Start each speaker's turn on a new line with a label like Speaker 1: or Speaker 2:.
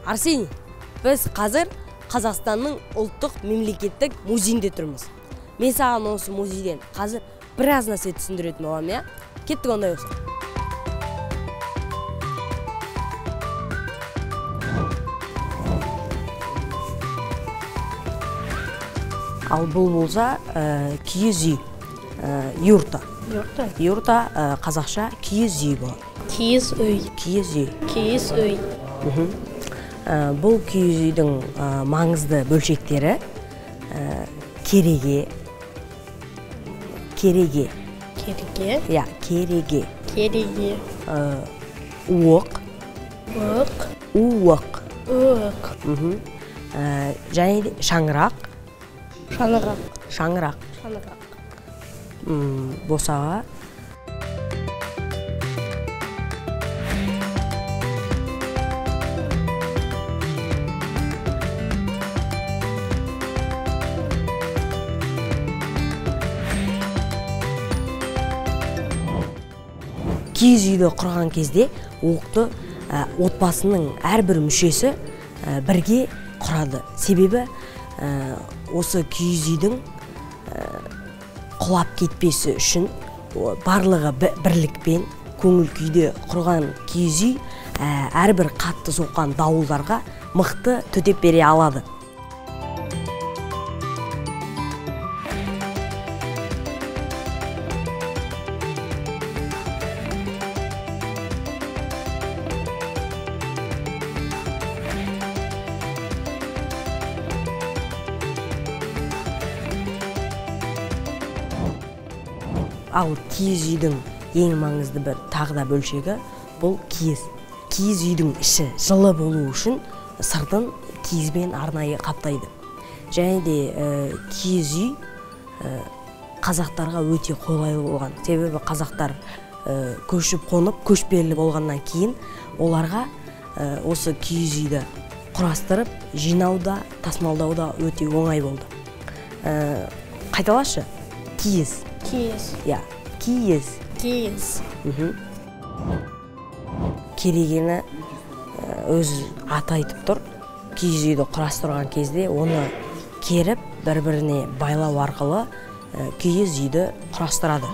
Speaker 1: Арсений, біз қазір Қазақстанның ұлттық мемлекеттік музейінде тұрмыз. Мен саған осы музейден қазір біраз нәрсе түсіндіретін боламын, иә? Кеттік ондай болса. Ал бұл болса киіз үй, юрта.
Speaker 2: Юрта?
Speaker 1: Юрта қазақша киіз үй болады.
Speaker 2: Киіз үй.
Speaker 1: Киіз үй.
Speaker 2: Киіз үй.
Speaker 1: Бұл киіз үйдің маңызды бөлшектері кереге. Кереге.
Speaker 2: Кереге?
Speaker 1: Иә, кереге.
Speaker 2: Кереге.
Speaker 1: Уық.
Speaker 2: Уық.
Speaker 1: Уық.
Speaker 2: Уық.
Speaker 1: Және де шаңырақ.
Speaker 2: Шаңырақ.
Speaker 1: Шаңырақ.
Speaker 2: Шаңырақ.
Speaker 1: Босаға. Киіз үйді құрған кезде уықты отбасының әрбір мүшесі бірге құрады. Себебі осы киіз үйдің құлап кетпесі үшін барлығы бірлікпен көңіл күйде құрған киіз үй әрбір қатты соққан дауылдарға мықты төтеп бере алады. Ал киіз үйдің ең маңызды бір тағы да бөлшегі бұл киіз. Киіз үйдің іші жылы болу үшін сыртын киізбен арнайы қаптайды. Және де киіз үй қазақтарға өте қолайлы болған. Себебі қазақтар көшіп қонып, көшпелі болғаннан кейін оларға осы киіз үйді құрастырып, жинауда, тасымалдауда өте оңай болды. Қайталашы, киіз.
Speaker 2: Киіз.
Speaker 1: Иә, киіз.
Speaker 2: Киіз.
Speaker 1: Керегені өз аты айтып тұр. Киіз үйді құрастырған кезде оны керіп, бір-біріне байлау арқылы киіз үйді құрастырады.